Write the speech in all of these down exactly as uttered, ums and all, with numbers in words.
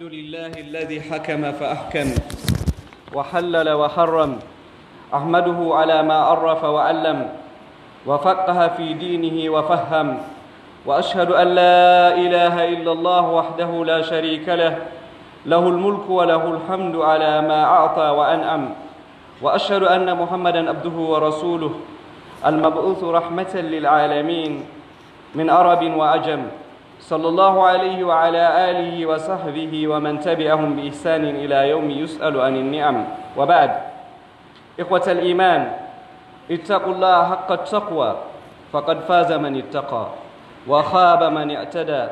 لله الذي حكم فأحكم وحلل وحرم. أحمده على ما عرف وعلم وفقه في دينه وفهم. وأشهد أن لا إله إلا الله وحده لا شريك له، له الملك وله الحمد على ما أعطى وأنعم. وأشهد أن محمدا عبده ورسوله المبعوث رحمة للعالمين من عرب وعجم، صلى الله عليه وعلى آله وصحبه ومن تبعهم بإحسان إلى يوم يسأل عن النعم. وبعد، إخوة الإيمان، اتقوا الله حق التقوى، فقد فاز من اتقى وخاب من اعتدى.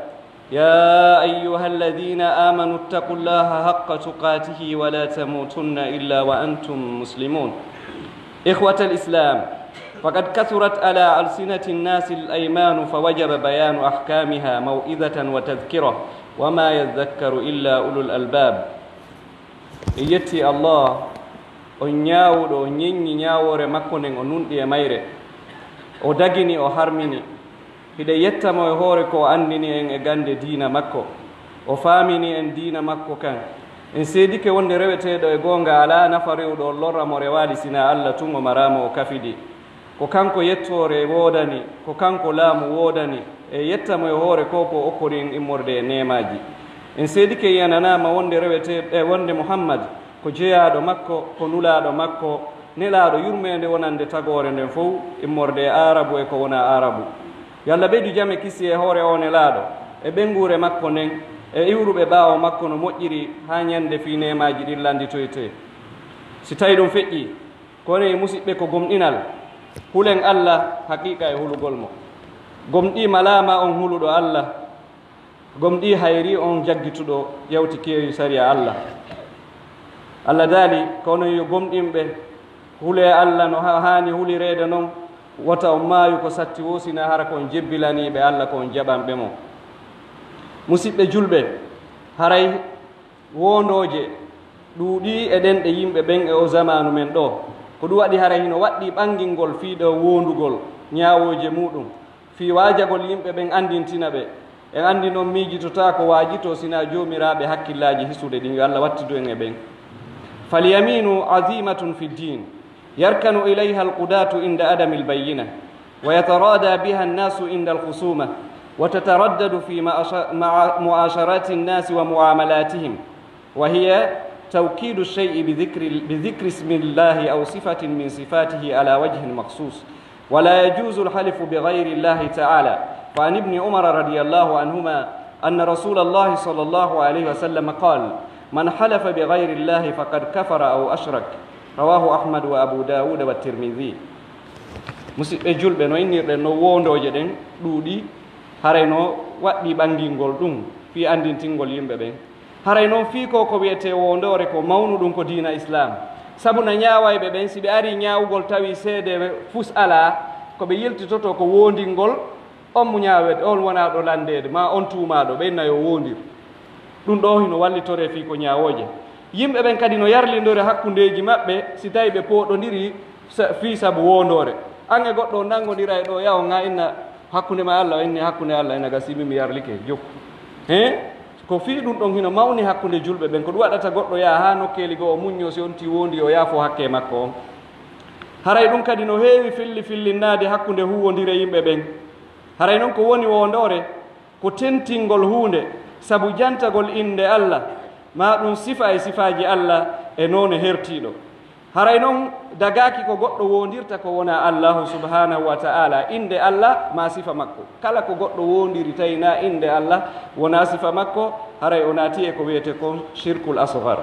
يا أيها الذين آمنوا اتقوا الله حق تقاته ولا تموتن إلا وأنتم مسلمون. إخوة الإسلام، فقد كثرت على ألسنة الناس الأيمان، فوجب بيان أحكامها موعظة وتذكرة، وما يذكر إلا أولو الألباب. En yetti Allah, on ñaawuɗo, o ñeññi ñaawoore makko nden, o nunɗi e mayre, o dagini, o harmini. Hiɗen yetta mo e hoore ko o anndini en e gannde diina makko, o faamini en diina makko kan. En seedike wonde reweteeɗo e goonga alaa nafa rewuɗo on lorra mo rewaali sinaa Alla tun, o maraa mo o kafidi. Ko kanko yettoore woodani, ko kanko laamu woodani, e yetta mo e hoore ko ko okkori en immorde e neemaaji. En seedike yi'ananaama wonde rewetee-, e wonde Muhammad ko jeyaaɗo makko, ko nulaaɗo makko, nelaaɗo yurmeende wonande tagoore nden fow, immorde e Aarabu e ko wonaa Aarabu. Yo Alla ɓeydu jam e kisiyee e hoore oo nelaaɗo, e ɓeynguure makko nden, e iwruɓe ɓaawo makko no moƴƴiri haa ñande fii neemaaji ɗin lannditoytee. Si tawii ɗum feƴƴii, kono e musiɓɓe ko gomɗinal, hulen Alla haqiiqa e hulugol mo. Gomɗii malaama on huluɗo Alla, gomɗii hayrii on jaggituɗo ƴawti keewi sariya Alla. Alla daali, ko onon yo gomɗinɓe, hulee Alla no ha-, haani hulireede non, wota on maayu ko satti woo, sinaa hara ko on jebbilaniiɓe Alla, ko on jaɓanɓe mo. Musiɓɓe julɓe, haray woondooje ɗuuɗii e ɗenɗe yimɓe ɓen e oo zamaanu men ɗoo. Ko ɗum waɗi haray hino waɗɗii ɓangingol fii ɗoo woondugol ñaawooje muuɗum, fii waajagol yimɓe ɓen anndintina ɓe. En anndi non miijitotaako waajitoo sinaa joomiraaɓe hakkillaaji hisude ɗin, yo Alla wattidu en e ɓen. فاليمين عظيمة في الدين، يركن إليها القضاة عند عدم البينة، ويتراضى بها الناس عند الخصومة، وتتردد في معاش-، مع-، معاشرات الناس ومعاملاتهم، وهي توكيد الشيء بذكر، بذكر اسم الله أو صفة من صفاته على وجه مخصوص، ولا يجوز الحلف بغير الله تعالى. فعن ابن عمر رضي الله عنهما أن رسول الله صلى الله عليه وسلم قال: من حلف بغير الله فقد كفر أو أشرك. رواه أحمد وأبو داود والترمذي. Musiɓɓe julɓe, no innirɗen no woondooje ɗen ɗuuɗi, haray no waɗɗii ɓangingol ɗum fii anndintingol yimɓe ɓen. Haray non fii ko, ko wi'etee woondoore ko mawnuɗum ko diina Islaam. Sabu na ñaawayɓe ɓen, si ɓe arii ñaawugol tawi seede fus alaa, ko ɓe yiltitotoo ko woondingol, on mo ñaawete, on wonaaɗo lanndeede, maa on tuumaaɗo, ɓen na yo woondir. Ɗum ɗoo hino wallitoree fii ko ñaawooje. Yimɓe ɓen kadi no yarlindore hakkundeeji maɓɓe, si tawii ɓe pooɗondirii sa-, fii sabu woondoore. An e goɗɗo on nanngondiray ɗoo, yaha on haa inna hakkunde maa Alla, o inni hakkunde Alla, ina gasii min mi yarlike, jokku. Hee? Ko fii ɗum ɗon hino mawni hakkunde julɓe ɓen. Ko ɗum waɗata goɗɗo yaha haa nokkeeli goo, o muññoo, si on tii woondii, o yaafoo hakkee makko on. Haray ɗum kadi no heewi filli-fillinnaade hakkunde huuwondire yimɓe ɓen. Haray non ko woni woondoore, ko tentingol huunde sabu jantagol innde Alla, maa ɗum sifa e sifaaji Alla e noone hertiiɗo. Haray non dagaaki ko goɗɗo woondirta ko wonaa Allaahu subhaanahu wa ta'aalaa, innde Alla maa sifa makko. Kala ko goɗɗo woondiri tawi naa innde Alla, wonaa sifa makko, haray o naatii e ko wi'etee kon shirkul asghar.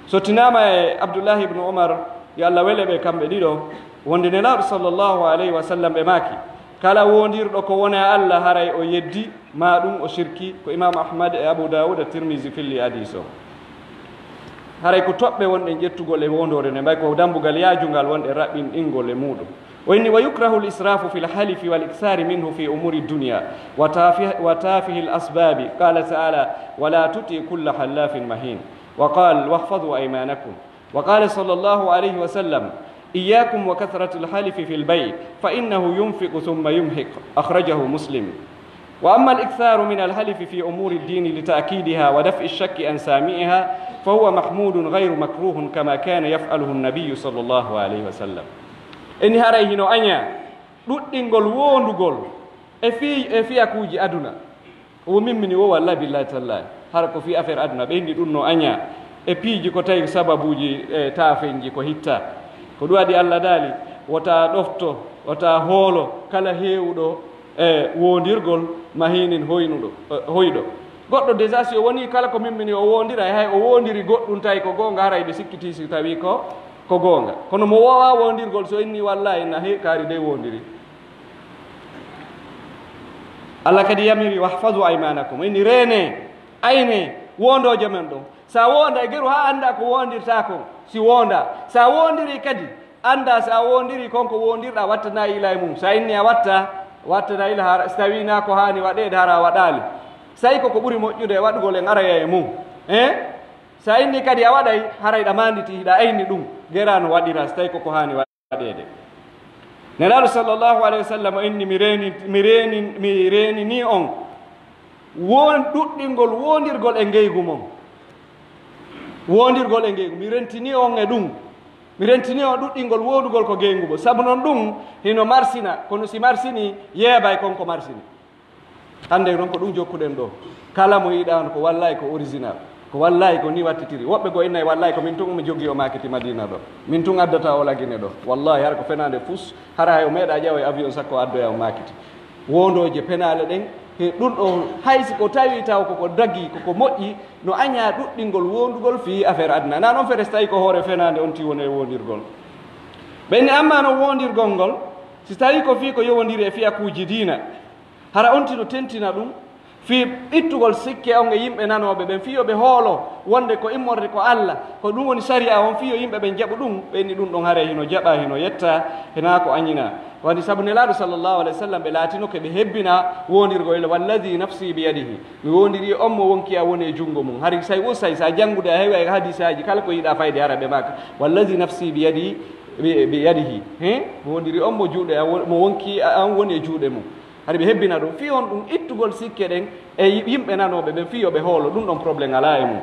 So tinaama e Abdullaahi ibnu Umar, yo Alla wele ɓe kamɓe ɗiɗo, wonde Nelaaɗo sallallaahu alayhi wa sallam ɓe maaki, kala woondirɗo ko wonaa Alla, haray o yeddi, maa ɗum o shirki. Ko Imaamu Ahmad e Abu Daawuda, Tirmizi filli hadiis on. Haray ko toɓɓe wonɗen ƴettugol e woondoore nden, ɓay ko dambugal yaajungal wonɗen raɓɓinɗingol e muuɗum. O inni: ويكره الإسراف في الحلف والإكثار منه في أمور الدنيا وتافه، وتافه الأسباب. قال تعالى: ولا تطع كل حلاف مهين. وقال: واحفظوا أيمانكم. وقال صلى الله عليه وسلم: إياكم وكثرة الحلف في البيع، فإنه ينفق ثم يمحق. أخرجه مسلم. وأما الإكثار من الحلف في أمور الدين لتأكيدها ودفع الشك عن سامعها فهو محمود غير مكروه كما كان يفعله النبي صلى الله عليه وسلم. Eni haray hino añaa ɗuɗɗingol woondugol e fii, e fiyakuuji aduna. Wo mimmini wo, wallahi billahi tallahi. Hara ko fii affaire aduna, ɓe inni ɗum no añaa. E piiji ko tawi sababuuji, e, taafenji ko hitta. Ko ɗum waɗi Allah daali, wota ɗofto, wota hoolo kala heewuɗo e woondirgol mahinin hoynuɗo, e, hoyɗo. Goɗɗo déjà si o woni kala ko mimmini o woondiray, hay o woondiri goɗɗum tawi ko goonga, haray ɓe sikkitii si tawi ko, ko goonga. Kono mo woowaa woondirgol, so inni wallahi na he-, kaari dey woondiri. Allah kadi yamiri, "Wahfazu aymanakum." Inni reenee, aynee woondooje men ɗon. Sa woonda e geru haa annda ko woondirtaa kon, si woonda. Sa woondiri kadi, annda sa woondiri kon ko woondirɗaa, wattanaa ila e mum. Sa inni a watta, wattanaa ila hara, si tawii naa ko haani waɗeede, hara a waɗaali. Sey ko ko ɓuri moƴƴude e waɗugol en araya e mum. Eh? Sa inni kadi a waɗay, haray ɗa maanditi, hiɗa ayni ɗum. Geraa no waɗiraa, si tawii ko ko haani waɗeede. Nelaaɗo sallallahu alayhi wa sallam inni, mi reeni, mi reeni, mi reeninii on won ɗuɗɗingol woondirgol e ngeygu mon. Woondirgol e ngeygu, mi rentinii on e ɗum. Mi rentinii on ɗuɗɗingol woondugol ko ngeygu mon. Sabu non ɗum hino marsina, kono si marsini, yeebay kon ko marsini. Hannde non ko ɗum jokkuɗen ɗoo. Kala mo yiɗaa on ko wallahi ko original. Ko wallahi ko ni wattitiri. Woɓɓe goo innay wallahi ko min tun mi jogii o maakiti Madina ɗoo. Min tun addata o Lagine ɗoo. Wallahi hara ko fenaande fus, hara hay o meeɗaa ƴawa e avion sakko addoya o maakiti. Woondooje penaale ɗen, he ɗum ɗoo hay si ko tawi taw ko ko dagi, ko ko moƴƴi, no añaa ɗuɗɗingol woondugol fii affaire aduna. Naa non fere si tawi ko hoore fenaande on ti woni e woondirgol. Ɓen ni amma non woondirgol ngol, si tawi ko fii ko yowondiri e fiyakuuji diina, hara on tino tentina ɗum, fii ittugol sikke on e yimɓe nanooɓe ɓen, fii yo ɓe hoolo wonde ko immorde ko Alla, ko ɗum woni sariya on, fii yo yimɓe ɓen jaɓu ɗum, ɓen ni ɗum ɗon haray hino jaɓaa, hino yettaa, hinaa ko añinaa. Wani sabu Nelaaɗo sallallahu alayhi wa sallam ɓe laatinoke ɓe hebbina woondirgol, "Walladhi nafsi biyadihi." Mi woondiri on mo wonki a woni e junngo mum. Hari say wo say, sa janngude a heɓay hadiisaaji kala ko yiɗaa fayde hara ɓe maaka, "Walladhi nafsi biyadihi, bi-, biyadihi." He? Mi woondiri on mo juuɗe a won-, mo wonki a-, an woni e juuɗe mum. Hari ɓe hebbina ɗum. Fii on ɗum ittugol sikke ɗen e yimɓe nanooɓe ɓen fii yo ɓe hoolo, ɗum ɗon problème alaa e mum.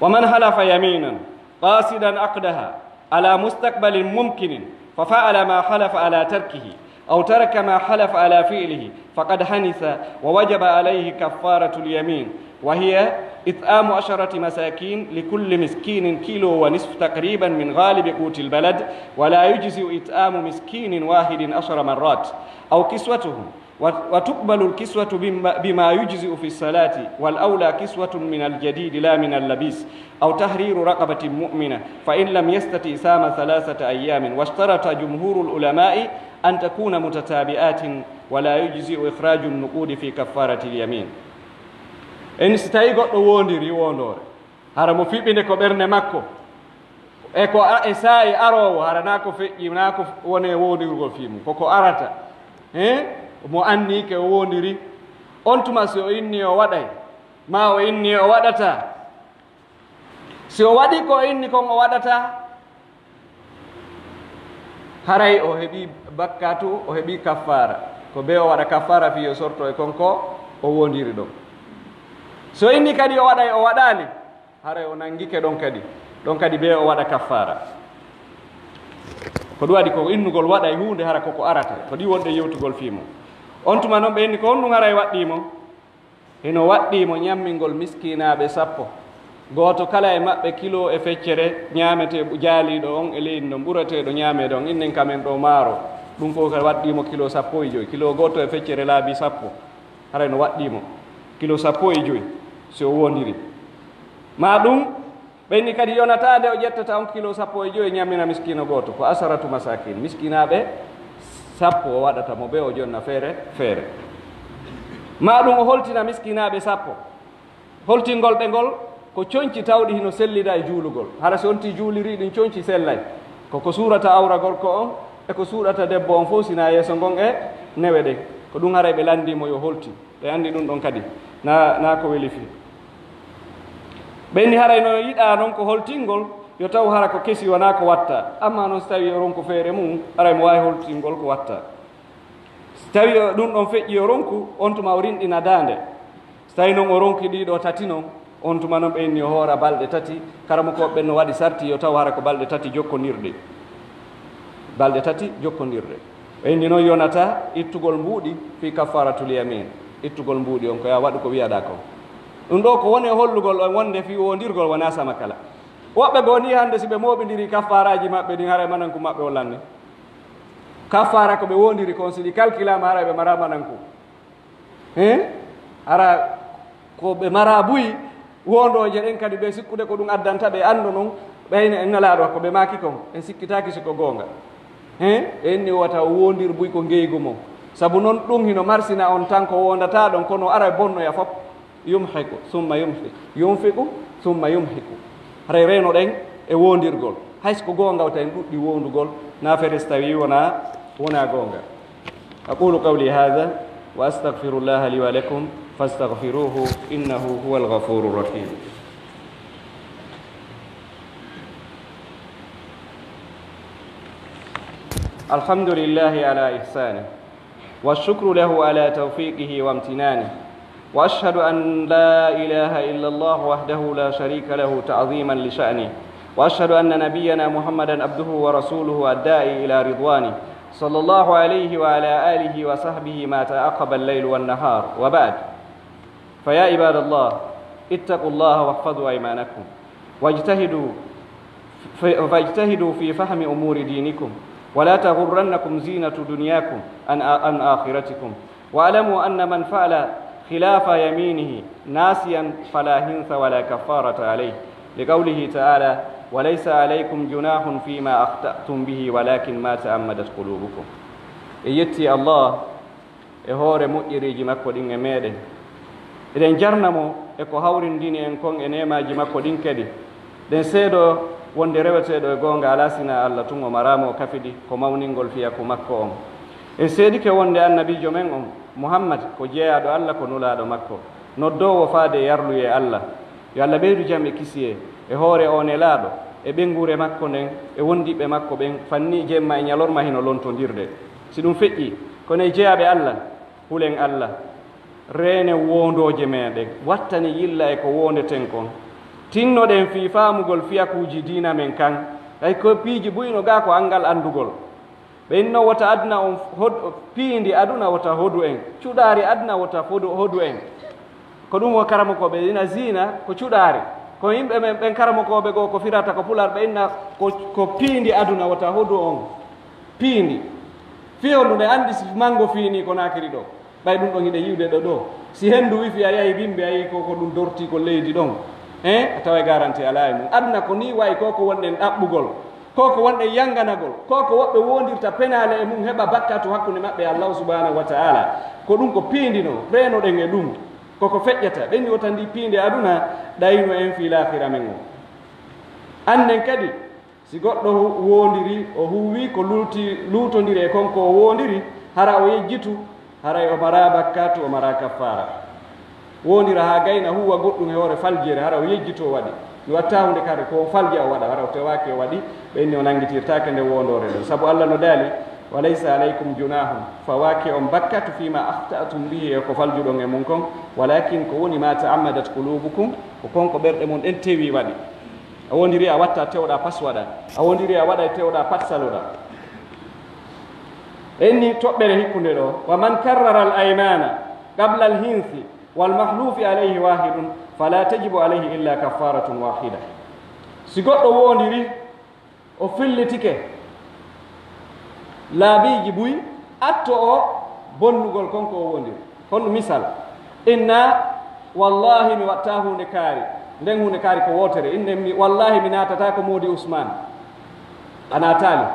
ومن حلف يمينا قاصدا عقدها على مستقبل ممكن ففعل ما حلف على تركه أو ترك ما حلف على فعله فقد حنث ووجب عليه كفارة اليمين، وهي إطعام عشرة مساكين، لكل مسكين كيلو ونصف تقريبا من غالب قوت البلد، ولا يجزئ إطعام مسكين واحد عشر مرات، أو كسوتهم، و-، وتقبل الكسوة بما، بما يجزئ في الصلاة، والأولى كسوة من الجديد لا من اللبيس، أو تحرير رقبة مؤمنة، فإن لم يستطع صام ثلاثة أيام، واشترط جمهور العلماء أن تكون متتابعات، ولا يجزئ إخراج النقود في كفارة اليمين. En si tawi goɗɗo woondiri woondoore, hara mo fiɓinde ko ɓernde makko, e ko a-, e saa'i aroowo, hara naa ko feƴƴi, naa ko woni e woondirgol fii mum, ko ko arata. He? Mo anniike o woondiri, on tuma si o inni o waɗay, maa o inni o waɗataa. Si o waɗi ko o inni kon o waɗataa, haray o heɓi bakkatu, o heɓi kaffaara. Ko bee o waɗa kaffaara fii yo sorto e kon ko o woondiri ɗon. Si o inni kadi o waɗay, o waɗaali, haray o nangike ɗon kadi. Ɗon kadi bee o waɗa kaffaara. Ko ɗum waɗi ko innugol waɗay huunde hara ko ko arata. Ko ɗi wonɗen yewtugol fii mum. On tuma non ɓe inni ko honɗum haray waɗɗii mo? Hino waɗɗii mo ñammingol miskinaaɓe sappo. Gooto kala e maɓɓe kilo e feccere ñaametee bu-, jaaliiɗo on e leydi ndon ɓurateeɗo ñaameede on, innen ka men ɗoo maaro. Ɗum fof ka waɗɗii mo kilo sappo e joy. Kilo gooto e feccere laabi sappo. Haray no waɗɗii mo kilo sappo e joy si o woondiri. Maa ɗum, ɓenni kadi yonataa nde o ƴettata on kilo sappo e joy ñammina miskiino gooto. Ko asharatu masaakin, miskinaaɓe sappo o waɗata mo ɓe, o jonna feere feere. Maa ɗum o holtina miskinaaɓe sappo. Holtingol ɓe ngol ko conci tawɗi hino sellida e juulugol. Hara si on tii juulirii ɗin conci sellay. Ko ko suurata awra gorko on e ko suuɗata debbo on fof sina yeeso ngon e newe ɗen. Ko ɗum haray ɓe lanndii mo yo holtin. Ɓe anndi ɗum ɗon kadi. Naa, naa ko weli fii. Ɓe inni haray no yiɗaa non ko holtingol, yo taw hara ko kesi wanaa ko watta. Ammaa non si tawii o ronku feere mum, haray mo waawi holtingol ko watta. Si tawii o, ɗun ɗon feƴƴi, o ronku, on tuma o rinɗina daande. Si tawii non o ronki ɗii ɗoo tati non, on tuma non ɓe inni o hoora balɗe tati. Karamokooɓe ɓen no waɗi sarti yo taw hara ko balɗe tati jokkondirɗe. Balɗe tati jokkondirɗe. Ɓe inni non yonata ittugol mbuuɗi fii kaffaratul yamin. Ittugol mbuuɗi on ko yo a waɗu ko wi'aɗaa kon. Ɗun ɗoo ko woni e hollugol on wonde fii wondirgol wonaa sama kala. Woɓɓe goo nii hannde si ɓe mooɓindirii kaffaaraaji maɓɓe ɗin, haray mananku maɓɓe o lanni. Kaffaara ko ɓe wondiri kon, si ɗi kalkilaama, haray ɓe maraa mananku. Hein? Hara ko ɓe maraa buy, wondooje ɗen kadi ɓe sikkude ko ɗun addanta ɓe anndo non, ɓeyne en Nelaaɗo ko ɓe maaki kon, en sikkitaaki si ko goonga. Hein? Ɓe inni wata o wondir buy ko ngeygu mo. Sabu non ɗun hino marsina on tan ko wondata ɗon, kono aray bonnoya fop. Yumhiku, summa yumhik. Yunfiku, summa yumhiku. Haray reenoɗen e wondirgol. Hay so ko goonga wata en ɗuɗɗi wondugol, naa fere si tawii wonaa, wonaa goonga. أقول قولي هذا وأستغفر الله لي ولكم فاستغفروه إنه هو الغفور الرحيم. الحمد لله على إحسانه، والشكر له على توفيقه وامتنانه، وأشهد أن لا إله إلا الله وحده لا شريك له تعظيما لشأنه، وأشهد أن نبينا محمدا عبده ورسوله الداعي إلى رضوانه، صلى الله عليه وعلى آله وصحبه ما تعاقب الليل والنهار، وبعد، فيا عباد الله، اتقوا الله واحفظوا أيمانكم، واجتهدوا ف-، فاجتهدوا في فهم أمور دينكم، ولا تغرنكم زينة دنياكم عن، عن آخرتكم، واعلموا أن من فعل خلاف يمينه ناسيا فلا حنث ولا كفارة عليه، لقوله تعالى: وليس عليكم جناح فيما أخطأتم به ولكن ما تعمدت قلوبكم. E yetti Allah e hoore moƴƴereeji makko ɗin e meeɗen. Eɗen jarna mo e ko hawrindini en kon e neemaaji makko ɗin kadi. Ɗen seedoo wonde reweteeɗo e goonga alaa sinaa Allah tun, o maraa mo o kafidi, ko mawningol fiyaku makko on. En seedike wonde Annabiijo men on, Muhammad, ko jeyaaɗo Allah, ko nulaaɗo makko, noddoowo faade e yarluyee Allah. Yo Allah ɓeydu jam e kisiyee e hoore oo Nelaaɗo, e ɓeynguure makko nden, e wondiɓɓe makko ɓen, fanni jemma e ɲalorma hino lontondirde. Si ɗun feƴƴii, kono e jeyaaɓe Allah, hulen Allah, reenen wondooje meeɗen, wattanen yilla e ko wondeten kon, tinnoɗen fii faamugol fiyakuuji diina men kan, hay ko piiji buy no gaa ko anngal anndugol. Ɓe inno wota aduna on hod-, piindi aduna wota hodu en, cuɗaari aduna wota fodu-, hodu en. Ko ɗun woni karamokooɓe ina ziina ko cuɗaari. Ko yimɓe men ɓen karamokooɓe goo ko firata ko Pular ɓe inna ko, ko piindi aduna wota hodu on. Piindi. Fii honɗun e anndi si mango fiinii ko naakiri ɗoo? Ɓay ɗun ɗon hiɗen yi'ude ɗoo ɗoo. Si henndu wifii a yahi Bimbi a yi'i ko, ko ɗun dortii ko leydi ɗon. Hein? A taway garanti alaa e mun. Aduna ko nii wa'i ko, ko wonɗen ɗaɓɓugol. Ko ko wonɗen yanganagol, ko ko woɓɓe wondirta penaale e mun heɓa bakkatu hakkunde maɓɓe e Allahu subhanahu wa ta'ala. Ko ɗun ko piindi non, reenoɗen e ɗun. Ko ko feƴƴata, ɓen ni wota ndi piindi aduna ɗayno en fii laakhira men on. Annen kadi, si goɗɗo hu-, wondiri, o huuwi ko luuti-, luutondiri e kon ko o wondiri, hara o yejjitu, haray o maraa bakkatu, o maraa kaffaara. Wondira haa gayna huuwa goɗɗun e hoore faljere, hara o yejjitoo waɗi. Mi watta huunde kare, ko o falja o waɗa, hara o tewaaki o waɗi, ɓe inni o nanngitirtaake nde wondoore nden. Sabu Alla no daali, "Wa laysa alaykum junahun", fawaaki on bakkatu, "fima akhta'tum bihi", e ko faljuɗon e mun kon, "walakin", ko woni, "ma ta'ammadat qulubukum", ko kon ko ɓerɗe mon ɗen tewi waɗi. A wondiri a watta tewɗa pas waɗa, a wondiri a waɗa tewɗa pat saloɗa. Ɓe inni toɓɓere hikkunde ɗoo, "Wa man karrara al aymana qabla al hinsi wal mahlufi alayhi wahidun, fala tajibu alayhi illa kaffaratun wahida." Si goɗɗo wondiri, o fillitike laabiiji buy, atto o bonnugol kon ko o wondiri. Hol misal? Inna, "Wallahi, mi watta huunde kaari." Nden huunde kaari ko wootere. Inne mi, "Wallahi, mi naatata ko Moodi Usman." A naataali.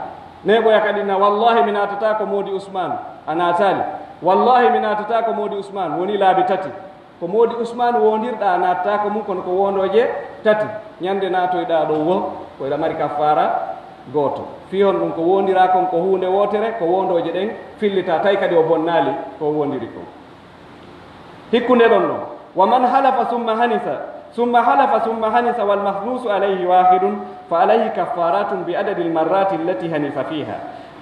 Neeɓoya kadi na, "Wallahi, mi naatata ko Moodi Usman." A naataali. "Wallahi, mi naatata ko Moodi Usman." Woni laabi tati. Ko Moodi Usman wondirɗa, a naatata ko mun, kono ko wondooje tati. Ɲande naatoyɗa ɗon wo, ko ila mari kaffaara gooto. Fii honɗun? Ko wondira kon ko huunde wootere, ko wondooje ɗen fillita, tawi kadi o bonnaali ko wondiri kon. Hikkunde ɗon non, "Wa man halafa summa hanisa, summa halafa summa hanisa wal mahnusu alayhi wahidun, fa alayhi kaffaratun bi adadil marrati allati hanifa fiha."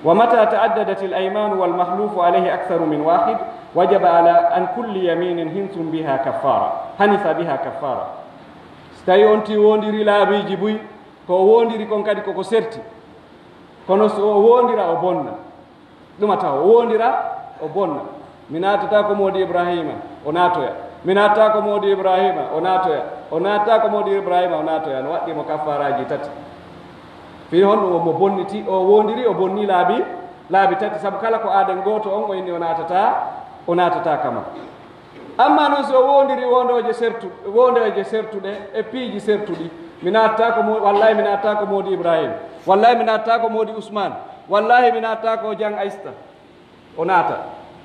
ومتى تعددت الأيمان والمحلوف عليه أكثر من واحد وجب على عن كل يمين حنث بها كفارة، حنث بها كفارة. Si tawii on tigi woondiri laabiiji buy, ko o woondiri kon kadi koko serti. Kono si o woondira, o bonna. Ɗuma taw, o woondira, o bonna. Mi naatataa ko moodi Ibraahiima, o naatoya. Mi naatataa ko moodi Ibraahiima, o naatoya. O naatataa ko moodi Ibraahiima, o naatoya. No waɗɗii mo kaffaaraaji tati. Fii honɗum? O mo bonniti, o woondiri, o bonni laabi, laabi tati. Sabu kala ko aaden gooto on, o inni o naatataa, o naatataa kama. Ammaa non, si o woondiri woondooje sertu-, woondooje sertuɗe e piiji sertuɗi, mi naatataa ko mo-, wallaahi, mi naatataa ko moodi Ibraahiima, wallaahi, mi naatataa ko moodi Usmaan, wallaahi, mi naatataa ko Jan Aysta, o naata,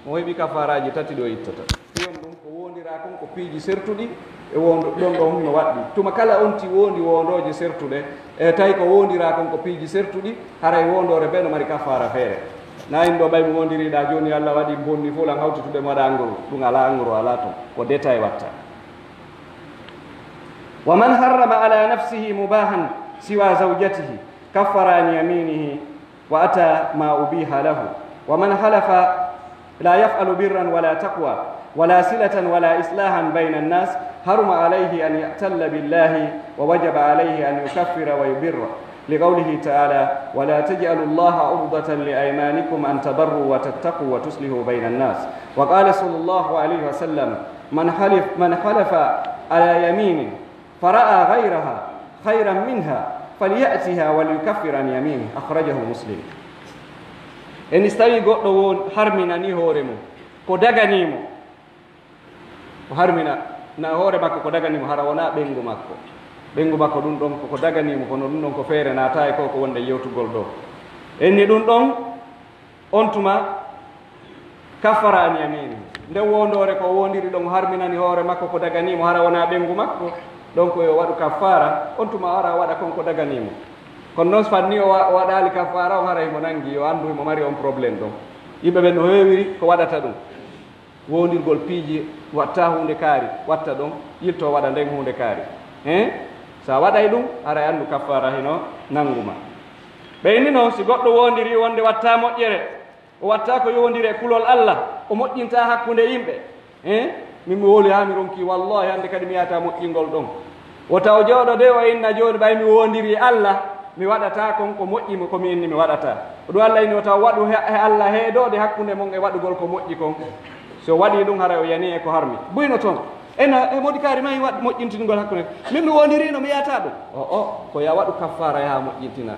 mo heɓi kafaaraaji tati ɗo ittata. Piyon ɗum ko woondiraa kon ko piiji sertuɗi e woondo-, ɗon ɗon no waɗɗii. Tuma kala on ti woondi woondooje sertuɗe, e tawi ko woondiraa kon ko piiji sertuɗi, haray woondoore bee no mari kafaara feere. Na in ɗo ɓay mi woondiriɗaa jooni, Alla waɗi bonni fof lan hawtitude mi waɗa anguru. Ɗum alaa anguru, alaa ton. Ko détail watta. ومن حرم على نفسه مباحا سوى زوجته كفر عن يمينه وأتى ما أبيح له. ومن حلف لا يفعل برا ولا تقوى ولا صلة ولا إصلاحا بين الناس حرم عليه أن يعتل بالله ووجب عليه أن يكفر ويبر. لقوله تعالى: "ولا تجعلوا الله عرضة لأيمانكم أن تبروا وتتقوا وتصلحوا بين الناس." وقال صلى الله عليه وسلم: "من حلف، من حلف على يمين فرأى غيرها خيرا منها فليأتها وليكفر عن يمينه." أخرجه مسلم. En, si tawii goɗɗo won harminanii hoore mum ko daganii mo, o harmina na hoore makko ko daganii mo, hara wonaa ɓeyngu makko. Ɓeyngu makko ɗum ɗon ko ko daganii mo, kono ɗum ɗon ko feere, naataa e ko ko wonɗen yewtugol ɗoo. En ni ɗum ɗon, on tuma kaffara an yamini. Nde wondoore ko wondiri ɗon harminani hoore makko ko daganii mo, hara wonaa ɓeyngu makko, ɗon ko yo waɗu kaffara, on tuma hara waɗa kon ko daganii mo. Kono non, fanni o wa-, o waɗaali kaffara on, hara himo nangi, yo anndu himo mari on problème ɗon. Yimɓe ɓen no heewiri ko waɗata ɗum. Wondirgol piiji, watta huunde kaari, watta ɗon, yilto waɗa nden huunde kaari. Hein? Sa waɗay ɗum, haray anndu kaffara hino nangu ma. Ɓe inni non, si goɗɗo wondiri wonde watta moƴƴere, o watta ko yowondiri e kulol Alla, o moƴƴinta hakkunde yimɓe. Hein? Min mi wowli haa mi ronki, wallahi hannde kadi mi yahata moƴƴingol ɗon. Wota o jooɗo de o inna jooni ɓay mi wondiri e Alla, mi waɗata kon ko moƴƴi mo ko mi inni mi waɗata. Ko ɗum Alla inni wota o waɗu he, he Alla heedoode hakkunde mon e waɗugol ko moƴƴi kon. Si o waɗii ɗum haray o yani e ko harmi. Buyno ton. Ena e moodi kaari ma waɗ moƴƴintingol hakkunde. Min mi wondirino mi yahata ɗum. O, o, ko ya waɗu kaffara yaha moƴƴintina.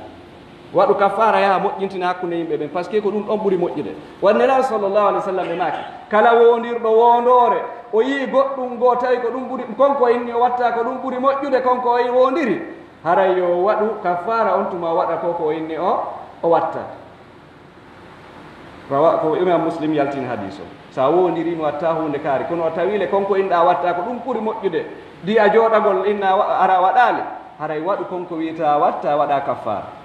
Waɗu kafaara, yaha moƴƴintina hakkunde yimɓe ɓen, parce que ko ɗum ɗon ɓuri moƴƴude. Wa Nelaaɗo sallallahu alaihi wa sallam ɓe maaki, kala woondirɗo woondoore, o yi'i goɗɗum goo, tawi ko ɗum ɓuri, kon ko inni o watta ko ɗum ɓuri moƴƴude kon ko o woondiri, haray yo o waɗu kafaara, on tuma o waɗa ko ko o inni o, o watta. Rawa, ko Imam Muslim yaltini hadiis o. Sa woondiri, mi watta huunde kaari, kono o tawi le kon ko inɗa watta ko ɗum ɓuri moƴƴude, di a jooɗagol inna wa-, ara waɗaali, haray waɗu kon ko wi'ata watta, waɗa kafaara.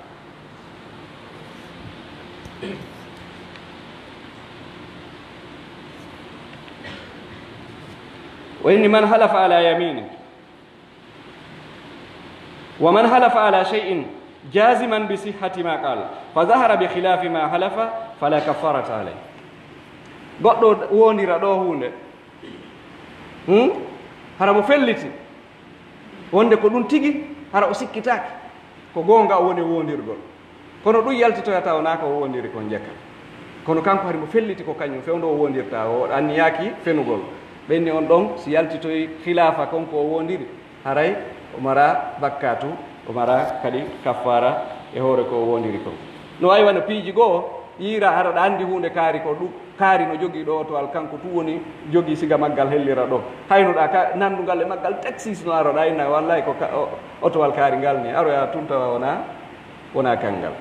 O inni, "Man halafa ala yamini, wa man halafa ala shay'in jaziman bi sihhati ma qala, fa zahara bi khilafi ma halafa, fala kafarata alayh." Goɗɗo wondira ɗo huunde, hmm? Hara mo felliti wonde ko ɗum tigi, hara o sikkitaaki ko goonga o woni wondirgol. Kono ɗum yaltitoyata wonaa ko o wondiri kon jekka. Kono kanko hari mo felliti ko kañum fewndo o wondirta, o anniyaaki fenugol. Ɓenni on ɗon, si yaltitoyi khilaafa kon ko o wondiri, haray o mara bakkatu, o mara kadi kaffaara e hoore ko o wondiri kon. No wayi wano piiji goo, yiira hara ɗa anndi huunde kaari ko ɗum, kaari no jogii ɗo otowal, kanko tun woni jogii siga maggal hellira ɗo. Hayno ɗa ka nanndungal e maggal taxis no aroɗa inna, wallahi ko ka-, o-, otowal kaari ngal ni, aroya tun tawa wona, wona kangal.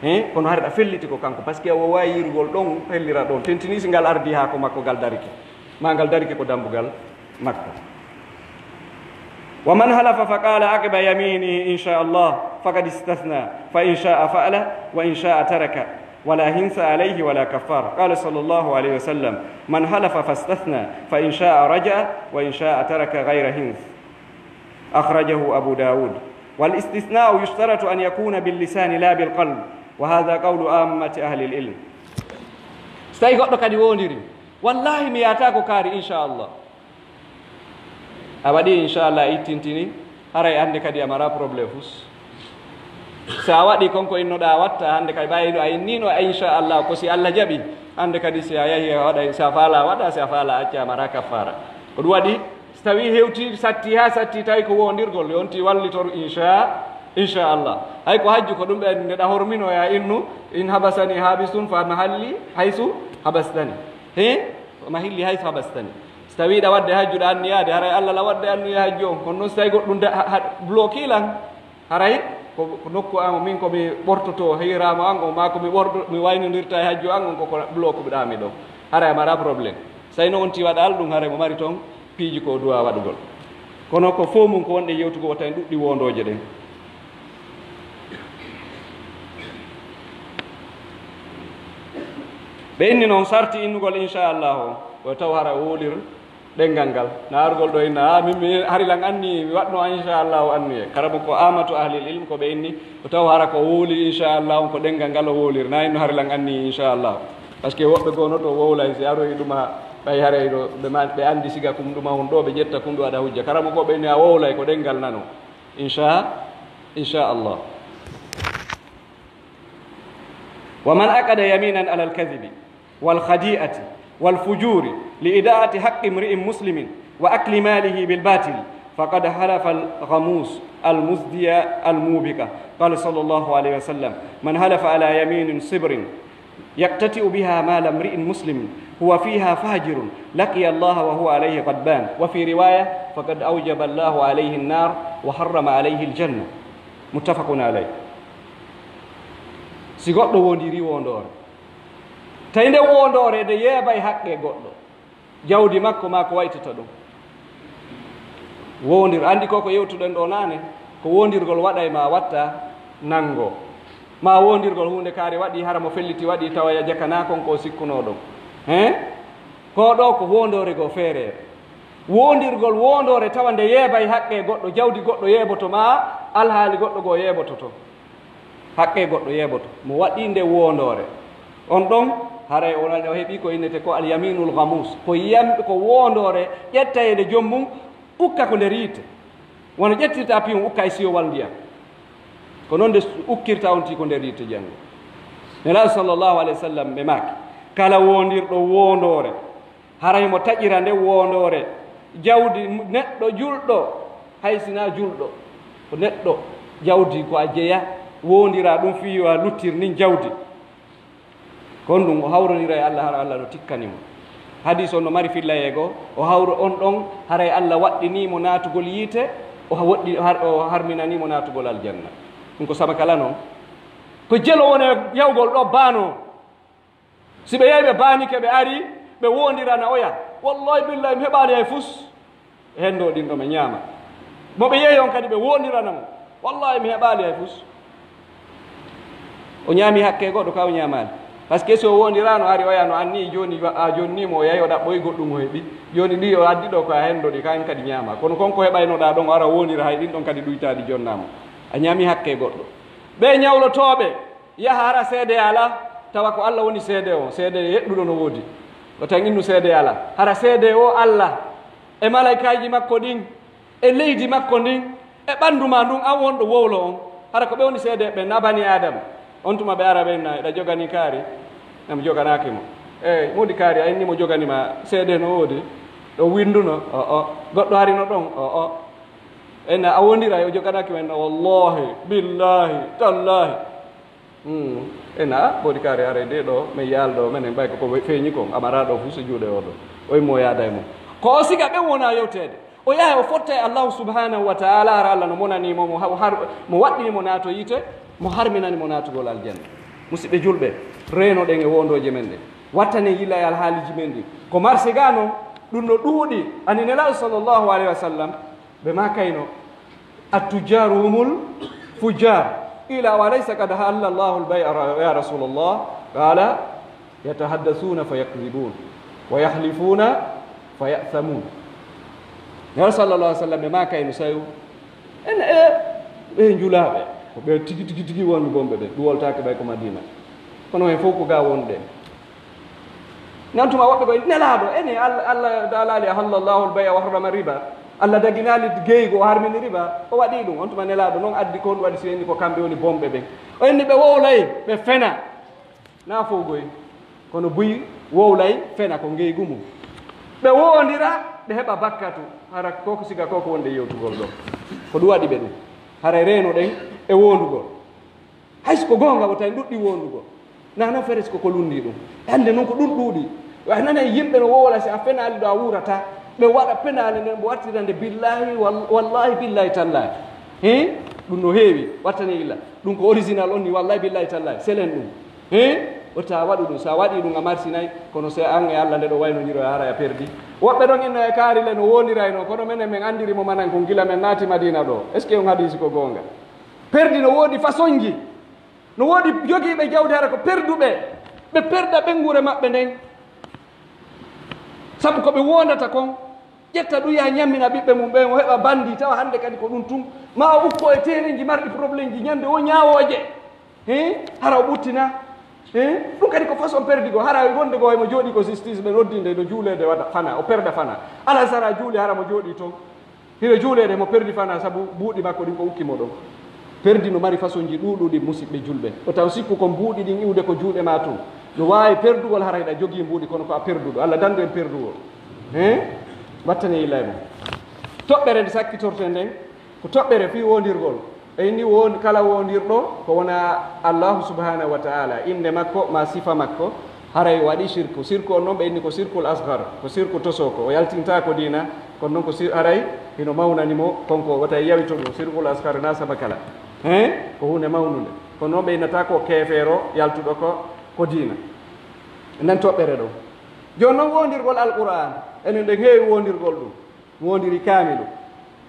He? Kono hari ɗa felliti ko kanko, parce que o waawi yiirugol ɗon, hellira ɗon. Tentini si ngal ardi haa ko makko ngal darike. Ma ngal darike ko dambugal makko. ومن حلف فقال عقب يمينه إن شاء الله فقد استثنى، فإن شاء فعل وإن شاء ترك، ولا حنث عليه ولا كفارة. قال صلى الله عليه وسلم: "من حلف فاستثنى فإن شاء رجع وإن شاء ترك غير حنث." أخرجه أبو داود. والاستثناء يشترط أن يكون باللسان لا بالقلب. Wa hadha qawlu ammati ahlil ilm. So tawi goɗɗo kadi wondiri, wallahi mi yaata ko kaari, inchallah. A waɗi, inchallah, a ittintini, haray hannde kadi a mara problème fus. So a waɗi kon ko innoɗaa watta, hannde kadi ɓay no a innino, inchallah, ko si Allah jaɓi, hannde kadi si a yahi a waɗay, si a faala waɗa, si a faala acca, a mara kaffara. Ko ɗum waɗi, so tawi hewti, satti haa satti, tawi ko wondirgol, yonti wallitor, incha, incha Allah. Hay ko hajju ko ɗum ɓe nde ɗa hormino ya innu, in habasani habisun fa mahalli haysu habastani. He? Fa mahalli haysu habastani. So tawi ɗa waɗde hajju ɗa anniyaade, haray Allah la waɗde anniya hajju on. Kono noon so tawi goɗɗum da-, ha, ha, bloki lan, haray ko, ko nokku an, min ko mi ɓortoto hiiraamo an on, maa ko mi ɓorto, mi waynondirta e hajju an on, ko, ko blokuɗaa mi ɗon. Haray a mara problème. So tawi no on ti waɗal ɗum, haray mo mari toon piiji ko duwa waɗugol. Kono ko fof mum ko wonɗen yewtugol, wota en ɗuɗɗi wondooje ɗen. Ɓe inni noon sarti innugol, inchallahu, ko taw hara wowlir ɗenngal ngal. Naargol ɗo inna, a, min mi, hari lan anni, mi waɗno, inchallahu, anni. Kara mo ko amatu ahlil ilm ko ɓe inni, ko taw hara ko wowli, inchallahu, ko ɗenngal ngal o wowlir. Na inno hari lan anni, inchallahu. Parce que woɓɓe goo no to wowlay, si aroyi ɗuma, ɓay haray ɗo, ɓe ma, ɓe anndi siga kum ɗuma on ɗo, ɓe ƴetta kum ɗo waɗa hujja. Kara mo ko ɓe inni a wowlay, ko ɗenngal nano. Incha, incha Allah. ومن عقد يمينا على الكذب والخديعة والفجور لإضاعة حق امرئ مسلم وأكل ماله بالباطل فقد حلف الغموس المزدي الموبقة. قال صلى الله عليه وسلم: من حلف على يمين صبر يقتطع بها مال امرئ مسلم هو فيها فاجر لقي الله وهو عليه غضبان. وفي رواية: فقد أوجب الله عليه النار وحرم عليه الجنة. متفق عليه. Si goɗɗo wondiri wondoore, tawi nde wondoore nde yeebay haqqe goɗɗo, jawdi makko maa ko waytata ɗum. Wondir, anndi ko ko yewtuɗen ɗo naane, ko wondirgol waɗay ma watta nanngo. Ma wondirgol huunde kaari waɗi, hara mo felliti waɗi, tawa ya jakana kon ko sikkunoo ɗon. Hein? Ko ɗo ko wondoore goo feereere. Wondirgol wondoore tawa nde yeebay haqqe goɗɗo, jawdi goɗɗo yeeboto ma, alhaali goɗɗo goo yeebototo. Haqqe goɗɗo yeeboto, mo waɗi nde wondoore. On ɗon, haray o, o heɓi ko innete ko al yaminul ghamus. Ko yam-, ko wondoore ƴettayeende joom mum, ukka ko nder yiite. Wano ƴettirta piyon ukka e siyowal ndiyam. Ko non nde ukkirta on ti ko nder yiite janngo. Nelaaɗo sallallahu alaihi wasallam ɓe maaki, kala wondirɗo wondoore, haray mo taƴira nde wondoore jawdi neɗɗo julɗo, hay si na julɗo, ko neɗɗo jawdi ko a jeya, wondira ɗum fii yo a luttir nin jawdi. Kon ɗum o hawronira e Allah, hara Allah no tikkani mo. Hadis on no mari fillayee goo, o hawro on ɗon, haray Allah waɗɗinii mo naatugol yiite, o ha-, woɗɗi-, o har-, o harminanii mo naatugol aljanna. Ɗum ko sama kala non. Ko jelo woni e yawgol ɗo baano. Si ɓe yehi ɓe baanike, ɓe ari, ɓe wondirana oya, wallahi billahi mi heɓaali hay fus. Hendo ɗin ɗo ɓe ñaama. Mo ɓe yehi on kadi ɓe wondirana mo. Wallahi mi heɓaali hay fus. O ñaami hakke goɗɗo ka o ñaamaali. Parce que si o wondirano ari oya no anni jooni wa-, a jonni mo o yahi o ɗaɓɓoyi goɗɗum o heɓi. Jooni ɗi o addi ɗo ko a hendo ɗi kan kadi ñaama. Kono kon ko heɓaynoɗaa ɗon o ara wondira hay ɗin ɗon kadi ɗuytaaɗi jonnaa mo. A ñaami hakke goɗɗo. Ɓe ñawlotooɓe yaha hara seede alaa, tawa ko Allah woni seede o, seede yeɗɗuɗo no woodi. O tan innu seede alaa. Hara seede o Allah e malaykaaji makko ɗin, e leydi makko ndin, e ɓanndu maa ndun, an wonɗo wowlo on. Hara ko ɓe woni seedeeɓe ɓen, na bani Aadama. On tuma ɓe ara ɓen na, eɗa jogani kaari? Nam joganaaki mo. Eey, moodi kaari, a inni mo jogani ma seede no woodi? Ɗo winnduno? O'o. Goɗɗo hari no ɗon? O'o. En na a wondiray, o joganaaki men na, wallahi, billahi, tallahi. Hmm. Ena, ɓoodi kaari aray de ɗo, men yaal ɗo, menen ɓay ko ko feeñi kon, amara ɗo fu so juuɗe o ɗo. O immo o yaada e mum. Ko o siga ɓen wona yewteede. O yaha o fotta e Allahu subhanahu wa ta'ala, hara Allah no monani mo, mo har-, mo waɗɗini mo naato yiite, mo harminani mo naatugol aljanna. Musidɓe julɓe, reenoɗen e wondooje men ɗen. Wattanen yila e alhaaliji men ɗin. Ko marché ga non, ɗum no ɗuuɗi. Ani Nelaaɗo sallallahu alayhi wa sallam, ɓe maakayno, "Attujjaru humul fujjar." Qila, "Awalaysa qad ahalla Allahu al-bay'a ya Rasulallah?" Qala, "Yatahaddasuna fa yakdhibun, wa yahlifuna fa ya'thamun." Nelaaɗo sallallahu alayhi wa sallam, ɓe maakayno sayu, en e ɓe njulaaɓe. Ko ɓe tigi, tigi, tigi wonɓe bonɓe ɓe, ɗum woltaaki ɓay ko Madina. Kono hen fof ko ga wonɗen. Nan tuma woɓɓe koye Nelaaɗo, ene Allah, Allah daalaali, "Ahalla Allahu al-bay'a wa harrama riba." Allah daginaali geygu, o harmini riba, o waɗi ɗum. On tuma Nelaaɗo non addi ko honɗum waɗi si en inni ko kamɓe woni bonɓe ɓen. O inni ɓe wowlay, ɓe fena. Na fow goy. Kono buy wowlay fena ko ngeygu mum. Ɓe wowondira, ɓe heɓa bakkatu. Hara ko ko siga ko ko wonde yewtugol ɗo. Ko ɗum waɗi ɓe ɗum. Haray reenoɗen e wowndugol. Hay so ko goonga, o tawi ɗuɗɗi wowndugol. Na non feres ko ko lundi ɗum. Hannde non ko ɗum ɗuuɗi. A nanay yimɓe no wowla si a fenaali ɗo a wuurata. Ɓe waɗa penaale nden, ɓe wattira nde billahi, wal-, wallahi, billahi, tallahi. He? Ɗum no heewi. Wattane illa. Ɗum ko original on ni, wallahi, billahi, tallahi. Selen ɗum. He? O ta waɗu ɗum. Sa waɗi ɗum, a marsinay. Kono se an e Allah nde ɗo waynondiro, a haray a perdi. Woɓɓe ɗon inno e kaari le no wondiray non. Kono menen men andiri mo manan kon gila men naati Madina ɗo. Est-ce que on hadisi ko goonga? Perdi no woodi fasonji. No woodi jogiiɓe jawdi hara ko perduɓe. Ɓe perda ɓenngure maɓɓe nden. Sabu ko ɓe wondata kon, ƴetta ɗum yaha ñammina ɓiɓɓe mum ɓen, o heɓa bandi, tawa hannde kadi ko ɗum tun. Ma o ukko e terenji marɗi problemji, ñande o ñaawooje. He? Hara o ɓuttina. He? Ɗum kadi ko façon perdi go. Hara wonde go mo jooɗi ko justice ɓe noddi nde no juuleede wata fana, o perda fana. Alasara juuli hara mo jooɗi ton. Hino juuleede mo perdi fana sabu buuɗi makko ɗin ko ukki mo ɗon. Perdi no mari façonji ɗuuɗuɗi, musiɓɓe julɓe. O taw sikku kon buuɗi ɗin iwde ko juuɗe ma tun. No waawi perdugol hara hiɗa jogii mbuuɗi kono ko a perduɗo. Allah dandu en perdugol. He? Wattane yilay mo. Toɓɓere nde sakkitorten nden, ko toɓɓere fii wondirgol. E inni won-, kala wondirɗo ko wona Allahu subhanahu wa ta'ala, innde makko ma sifa makko, haray waɗi shirku. Shirku on non ɓe inni ko shirkul asghar, ko shirku toso, ko o yaltinta ko diina, kono non ko shir-, haray hino mawnani mo, kon ko wata yawito ɗum, shirkul asghar na sama kala. He? Ko huunde mawnunde. Kono non ɓe innata ko keefeero yaltuɗo ko, ko diina. Nden toɓɓere ɗo. Jooni non wondirgol Alqur'aan, enen ɗen heewi wondirgol ɗum. Wondiri kaamilu.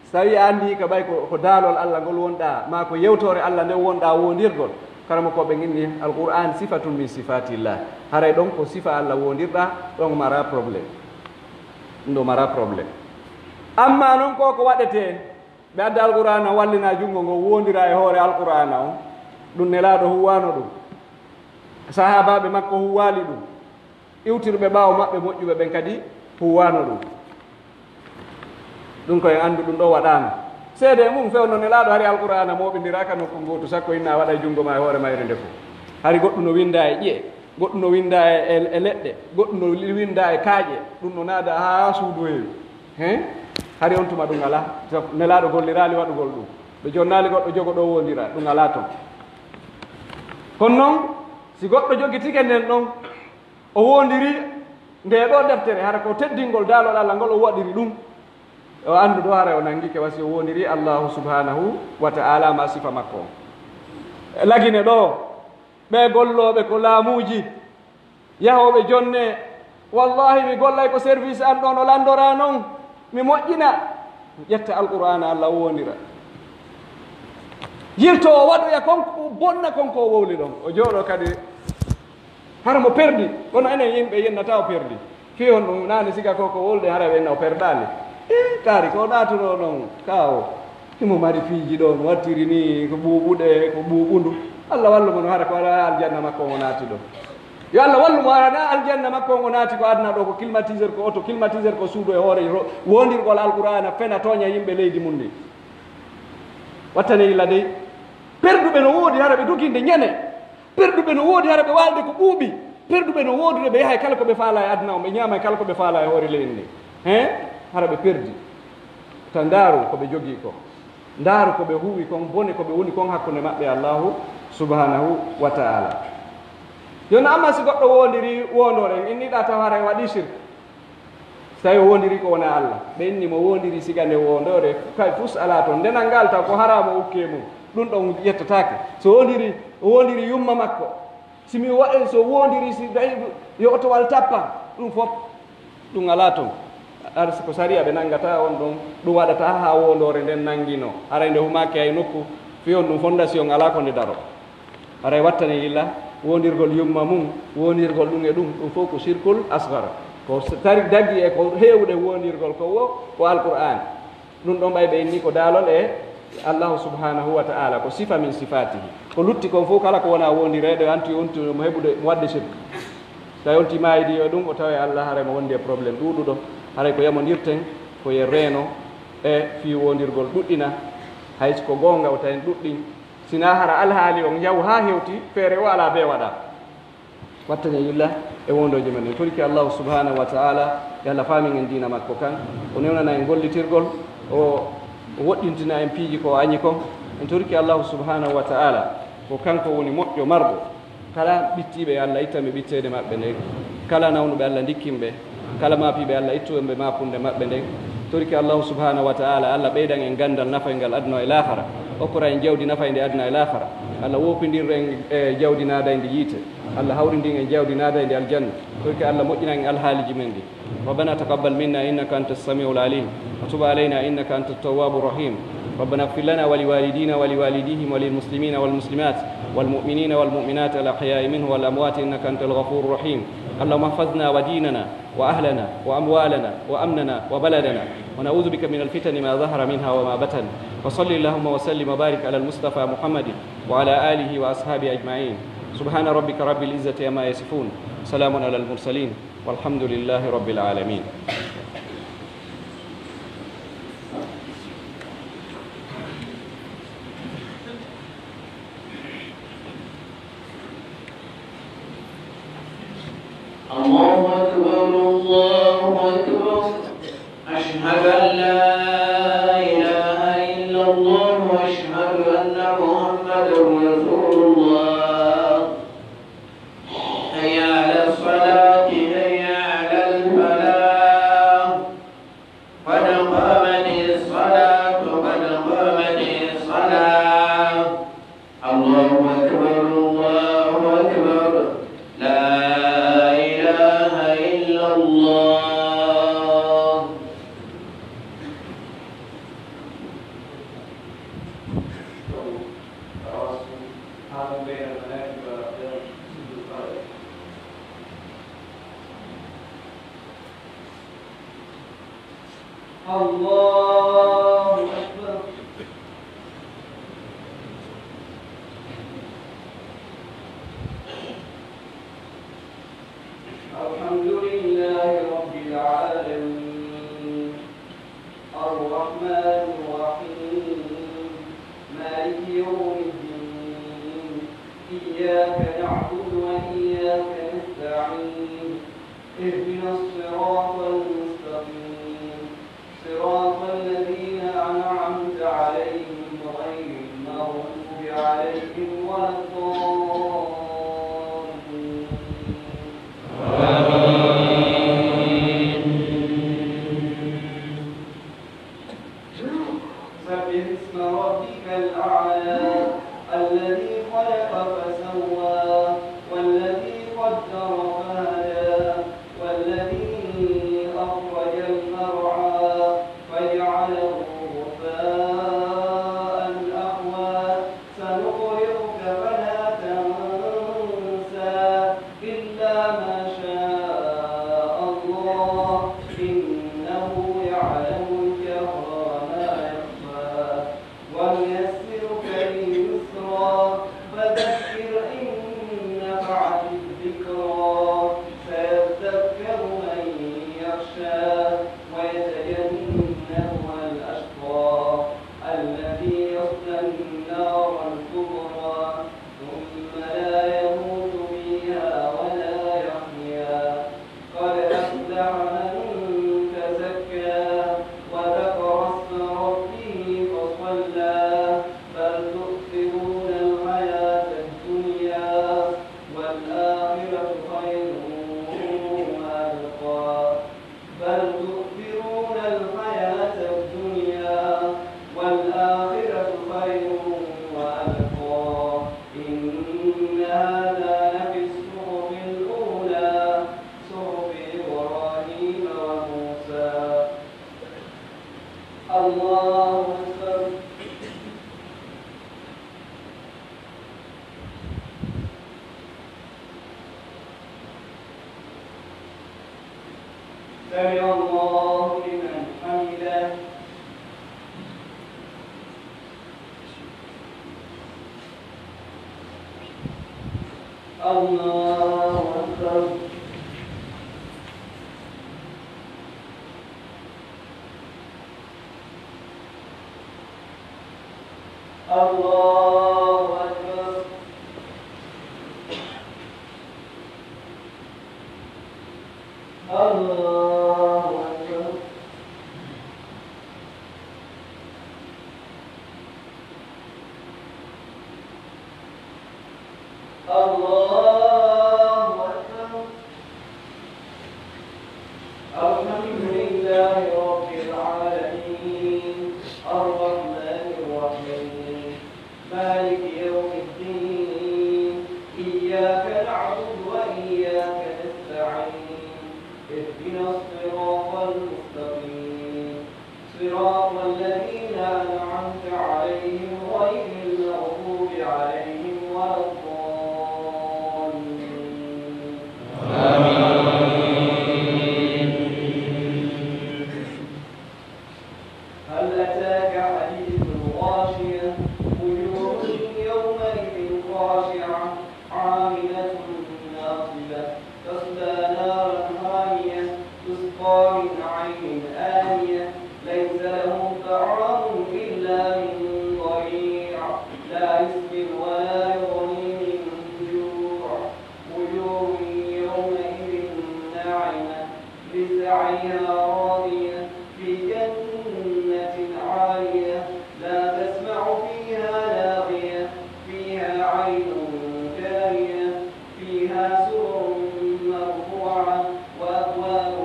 So tawii a anndii ka ɓay ko, ko daalol Allah ngol wonɗaa, maa ko yewtoore Allah nden wonɗaa wondirgol, karamokooɓe ɓen inni Alqur'aan sifatun min sifatillah. Haray ɗon ko sifa Allah wondirɗaa, ɗon mara problème. Ɗum ɗo mara problème. Ammaa non ko ko waɗetee, ɓe adda Alqur'aana wallina junngo ngon wondira e hoore Alqur'aana on, ɗum Nelaaɗo huuwaano ɗum. Sahaabaaɓe makko huuwaali ɗum. Iwtirɓe ɓaawo maɓɓe moƴƴuɓe ɓen kadi huuwaano ɗum. Ɗum ko en anndu ɗum ɗo waɗaano. Seede e mum, fewndo Nelaaɗo hari Alqur'aana mooɓindiraaka nokku ngootu, sakko inna a waɗa e junngo ma e hoore mayre nde fof. Hari goɗɗum no winndaa e ƴi'e, goɗɗum no winndaa e, e, e leɗɗe, goɗɗum no winndaa e kaaƴe, ɗum no naada haa suudu heewi. Hen? Hari on tuma ɗum alaa. Nelaaɗo golliraali waɗugol ɗum. Ɓe jonnaali goɗɗo jogo ɗo wondira, ɗum alaa ton. Kono non, si goɗɗo jogitike nden ɗon, o wondiri nde ɗo deftere, hara ko teddingol daalol Allah ngol o waɗiri ɗum. O anndu ɗo hara o nangike wasi o wondiri Allahu subhanahu wa ta'ala ma sifa makko on. Lagine ɗo, ɓe gollooɓe ko laamuuji, yahooɓe jonne, wallahi mi gollay ko service an ɗon o lanndora non, mi moƴƴina, ƴetta Alqur'aana Allah o wondira. Yilto o waɗoya kon, bonna kon ko o wowli ɗon. O jooɗo kadi, hara mo perdi, kono enen yimɓe yennata o perdi. Fii honɗum naane siga ko ko wolde hara ɓe na o perdaali. E kaari ko naatuno non ka o. Himo mari piiji ɗo, no wattiri ni ko ɓuuɓuɗe, ko ɓuuɓundu. Allah wallu mo no hara ko alaa aljanna makko mo naati ɗo. Yo Allah wallu mo hara na aljanna makko mo naati ko aduna ɗo ko climatiseur, ko auto climatiseur, ko suudu e hoore ro-, wondirgol Alqur'aana fena tooña yimɓe leydi mum ndi. Wattane illa dey. Perduɓe no woodi hara ɓe doginde ñane. Perduɓe no woodi hara ɓe waalde ko ɓuuɓi. Perduɓe no woodi ɓe yahay kala ko ɓe faalaa e aduna on, ɓe ñaamay kala ko ɓe faalaa e hoore leydi ndi. He? Hara ɓe perdi. Ta ndaaru ko ɓe jogii kon. Ndaaru ko ɓe huuwi kon, bone ko ɓe woni kon hakkunde maɓɓe e Allaahu subhaanahu wa ta'aala. Jooni amma si goɗɗo woondiri woondoore, en inniɗaa taw haray waɗii shirk. So tawii o woondiri ko wonaa Alla, ɓe inni mo woondiri siga nde woondoore, kay fus alaa ton. Ndenal ngal taw ko haraama ukkee mum, ɗum ɗon yettataake. So woondiri, o woondiri yumma makko, si mi waɗi, so woondiri, si tawi yo otowal tappa, ɗum fof, ɗum alaa ton. Ar-, ko sariya ɓe nanngata on ɗon, ɗum waɗata haa woondoore nden nanngino. Haray nde humaaki hay nokku, fii on ɗum fondation alaa ko nde daro. Haray wattane yilla, woondirgol yumma mum, woondirgol ɗum e ɗum, ɗum fof ko sirkul asgar. Ko s-, tari daggi e ko heewude woondirgol ko wo, ko Alqur'aan. Ɗum ɗon ɓay ɓe inni ko daalol e Allahu subhanahu wa ta'ala ko sifa min sifatihi. Ko lutti kon fof kala ko wona wondireeɗo e antu e untu mo heɓude mo waɗde shirk. So tawi on timaayidi e ɗum, o tawa e Allah haray mo wondi e problème ɗuuɗuɗo. Haray ko yamondirten ko ye reeno e fii wondirgol ɗuɗɗina. Hay si ko goonga o tawi en ɗuɗɗi, sina hara alhaali on yaw haa hewti feere o alaa bee waɗa. Wattane yilla e wondooje men ɗen. Toriki Allahu subhanahu wa ta'ala, yo Allah faamin en diina makko kan, o newnana en gollitirgol, o woɗɗintina en piiji ko o añi kon. En toriki Allahu subhanahu wa ta'ala, ko kanko woni moƴƴo marɗo. Kala ɓittiiɓe, yo Allah ittan ɓe ɓitteede maɓɓe nden. Kala nawnuɓe, Allah ndikkin ɓe. Kala maapiiɓe, Allah ittu en ɓe maapunde maɓɓe nden. Toriki Allahu subhanahu wa ta'ala, Allah ɓeydan en ganndal nafayngal aduna e laakara. Okkora en jawdi nafaynde aduna e laakara. Allah woopindir en e jawdi naadayndi yiite. Allah hawrindin en jawdi naadayndi aljanna. Toriki Allah moƴƴinan en alhaaliji men ɗi. ربنا تقبل منا إنك أنت السميع العليم وتب علينا إنك أنت التواب الرحيم. ربنا اغفر لنا ولوالدينا ولوالديهم وللمسلمين والمسلمات والمؤمنين والمؤمنات الأحياء منهم والأموات إنك أنت الغفور الرحيم. اللهم احفظنا وديننا وأهلنا وأموالنا وأمننا وبلدنا، ونعوذ بك من الفتن ما ظهر منها وما بطن. وصل اللهم وسلم وبارك على المصطفى محمد وعلى آله وأصحابه أجمعين. سبحان ربك رب العزة عما يصفون. سلام على المرسلين. والحمد لله رب العالمين. الله أكبر، الله أكبر. أشهد أن لا إله إلا الله وأشهد أن محمدا رسول الله. حي على الصلاة، حي على الفلاح. قد قامت الصلاة، قد قامت الصلاة. الله أكبر، الله أكبر. لا إله إلا الله. الله أكبر. الحمد لله رب العالمين. الرحمن الرحيم. مالك يوم الدين. إياك نعبد وإياك نستعين. اهدنا الصراط المستقيم. صراط الذين أنعمت عليهم غير المغضوب عليهم ولا الضالين. سبح اسم ربك الأعلى. الذي خلق فسوى، والذي قدر فهدى، والذي أخرج المرعى، فجعله غثاء أحوى. سنقرئك فلا تنسى. إلا ما شاء الله، إنه يعلم الجهر وما يخفى. ونيسرك لليسرى، فذكر إن نفعت الذكرى، سيذكر من يخشى، ويتجنبها الأشقى، الذي يصلى النار الكبرى، ثم لا يموت فيها ولا يحيا. قد أفلح من تزكى وذكر اسم ربه فصلى. بل تؤثرون الحياة الدنيا والآخرة خير وأبقى. بل تؤثرون الحياة الدنيا والآخرة خير وأبقى. إن هذا لفي الصحف الأولى، صحف إبراهيم وموسى. الله أكبر. سمع الله لمن حمده. الله أكبر. الله أكبر. الله أكبر. الله أكبر. الحمد لله رب العالمين. الرحمن الرحيم. مالك يوم الدين. إياك نعبد وإياك نستعين. اهدنا الصراط المستقيم. صراط الذين أنعمت عليهم غير المغضوب عليهم ولا الضالين. آمين. هل أتاك حديث الغاشية؟ وجوه يومئذ خاشعة، عاملة ناصبة، تصلى نارا حامية، تسقى من عين آنية، ليس لهم طعام إلا من ضريع، لا يسمن ولا يغني من جوع، وجوه يومئذ ناعمة، لسعيها راضية، في جنة عالية، لا تسمع فيها لاغية، فيها عين جارية، فيها سرر مرفوعة، وأكواب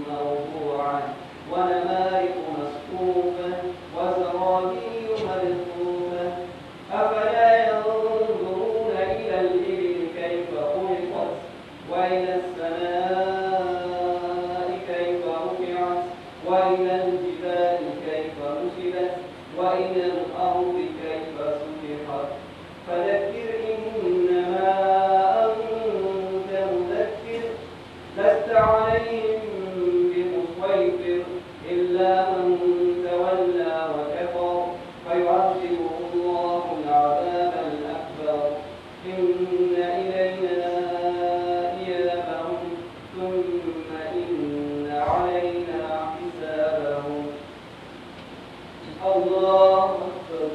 موضوعة، ونمارق مصفوفة، وزرابي مبثوثة. أفلا ينظرون إلى الإبل كيف خلقت، وإلى السماء كيف رفعت، وإلى الجبال كيف نصبت، وإلى الأرض كيف سطحت. فذكر إنما أنت مذكر، لست عليهم بمسيطر، إلا من تولى وكفر، فيعذبه الله العذاب الأكبر، إن إلينا إيابهم، ثم إن علينا حسابهم. الله أكبر.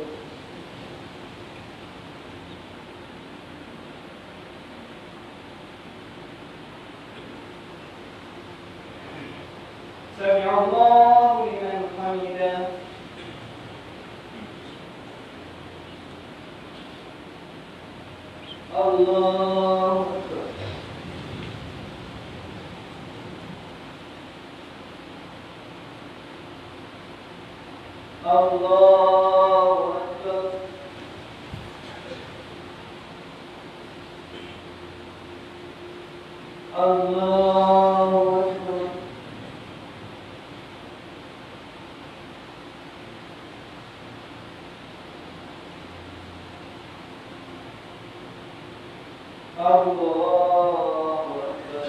سمع الله لمن حمده. الله أكبر. الله أكبر. الله أكبر. الله أكبر.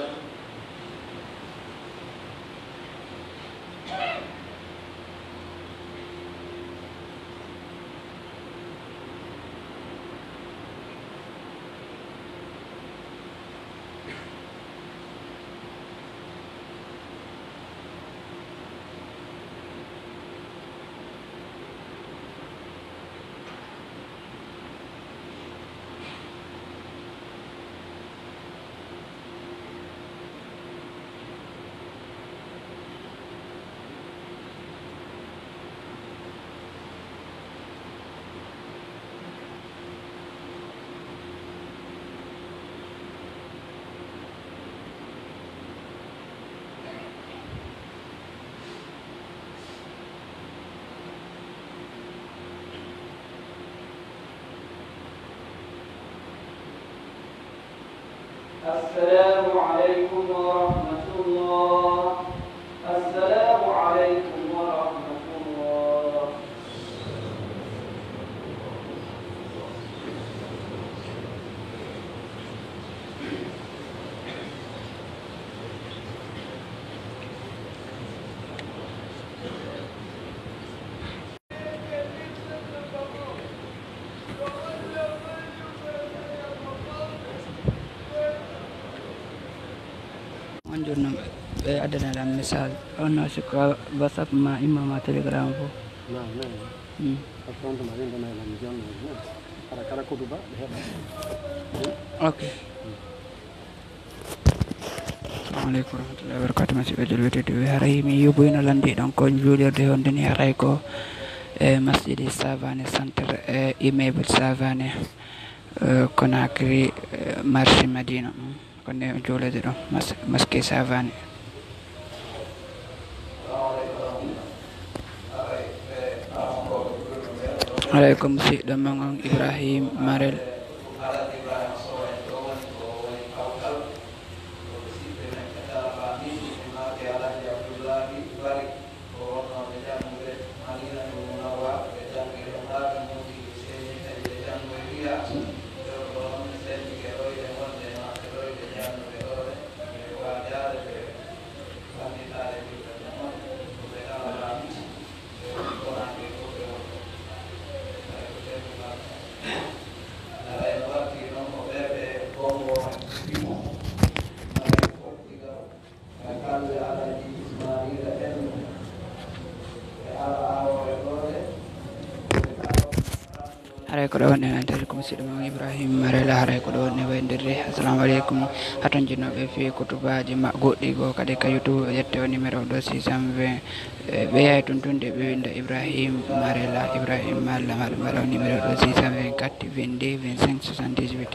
السلام عليكم ورحمة الله. السلام عليكم ورحمة الله. Ɓe addana lan message. On no si ko WhatsApp ma, email ma, Telegram fof. Non, non. Hmm. Par contre, ma ɓe ndona lan mi jonnoo, non. Kala, kala kutuba, ɓe heɓa. Ok. Assalamu aleykum warahmatullahi wabarakatuh. Musidɓe julɓe tedduɓe, haray mi yuɓɓino landiɗon ko juulirde honde ni, haray ko, eh, Masjidi Savane Centre, eh, immeuble Savane, eh, Conakry, eh, marché Madina. Mm. Ko nde o juulirde ɗon, mas-, mosquée Savane. Haray ko musiɗɗo mon on Ibrahim Marel. Haray ko ɗo wonɗen, an tawi ko musiɗɗo mon Ibrahim Marela, haray ko ɗo wonɗen wayndirde. Assalamu aleykum. Haton jinnooɓe fii kutubaaji ma-, goɗɗi goo kadi ka YouTube, ƴette o numéro ɗo six cent vingt. Eh, ɓe yahay tun tun de ɓe winda Ibrahim Marela, Ibrahim Marela, maɗa mbaɗa o numéro ɗo six cent vingt-quatre vingt-deux vingt-cinq soixante-dix-huit.